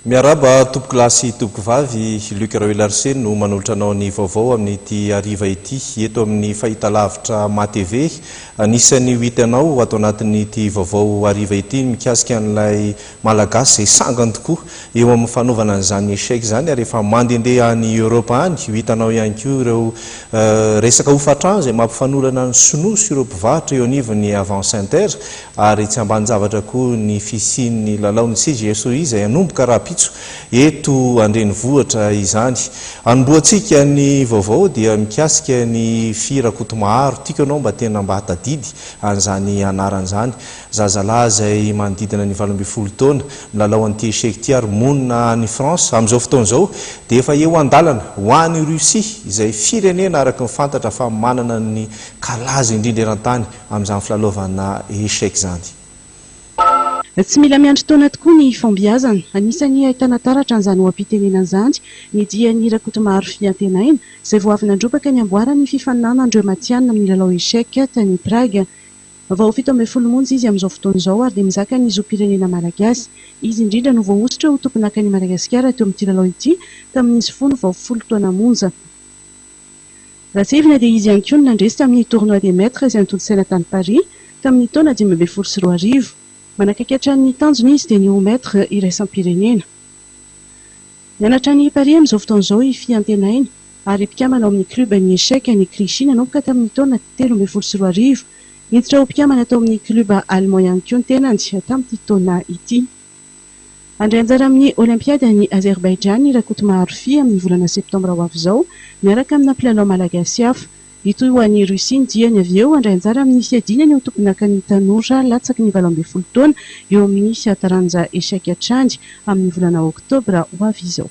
Miarahaba tompokolahy sy tompokovavy, Luc Raoilarse no manolotra anao ny vaovao amin'ity hariva ity eto amin'ny fahitalavitra MATV. Anisan'ny ho hitanao ato anatin'ity vaovao hariva ity ny mikasika an'ilay Malagasy izay sangany tokoa eo amin'ny fanaovana an'izany échec izany ary efa mandehandeha any Europe any. Ho hitanao ihany koa ireo resaka hofantrano izay mampifanolana ny sinoa sy ireo mpivarotra eo anivon'ny Avant Center ary tsy ambanin-javatra koa ny fisian'ny lalaon'ny CJSOI izay hanomboka rahampitso eto an-drenivohitra izany. Hanombohantsika ny vaovao dia mikasika ny Fy Rakotomaharo. Tiako ianao mba tena mba hatadidy an'izany anarana izany. Zazalahy izay manodidina ny 18 taona, milalao an'ity échec ity ary monina any France. Amin'izao fotoana izao dia efa eo an-dalana ho any Russie izay firenena araka ny fantatra fa manana ny kalaza indrindra eran-tany amin'izany filalaovana échec izany. Tsy mila miandry taona tokoa ny fahombiazana. Anisan'ny ahitana taratra an'izany oha-pitenenana izany ny dian'i Rakotomaharo Fiantenaina, izay vao avy nandrombaka ny amboaran'ny fifaninanan'ireo matihanina amin'ny lalao échec tany Prague. Vao 17 monja izy amin'izao fotoana izao ary dia mizaka ny zom-pirenena malagasy. Izy indrindra no voahosotra ho tompondakan'i Madagasikara teo amin'ity lalao ity tamin'izy fony vao 10 taona monja. Raha tsiahivina dia izy ihany koa no nandresy tamin'ny Tournoi des Maîtres izay notontosaina tany Paris tamin'ny taona 2015. Manakaiky hatrany ny tanjony izy dia ny ho Maître iraisam-pirenena. Mianatra any Paris amin'izao fotoana izao i Fiantenaina ary mpikambana ao amin'ny Club ny Échecs any Clichy nanomboka tamin'ny taona 2013. Niditra ho mpikambana tao amin'ny Club Allemand ihany koa ny tenany tamin'ity taona ity. Handray anjara amin'ny Olympiade any Azerbaïdjan i Rakotomaharo Fy amin'ny volana septambra ho avy izao miaraka amina mpilalao malagasy hafa. Hitohy ho any Russie ny diany avy eo handray anjara amin'ny fiadiana ny ho tompondakan'ny tanora latsaky ny 18 taona eo amin'ny taranja échec hatrany amin'ny volana oktobra ho avy izao.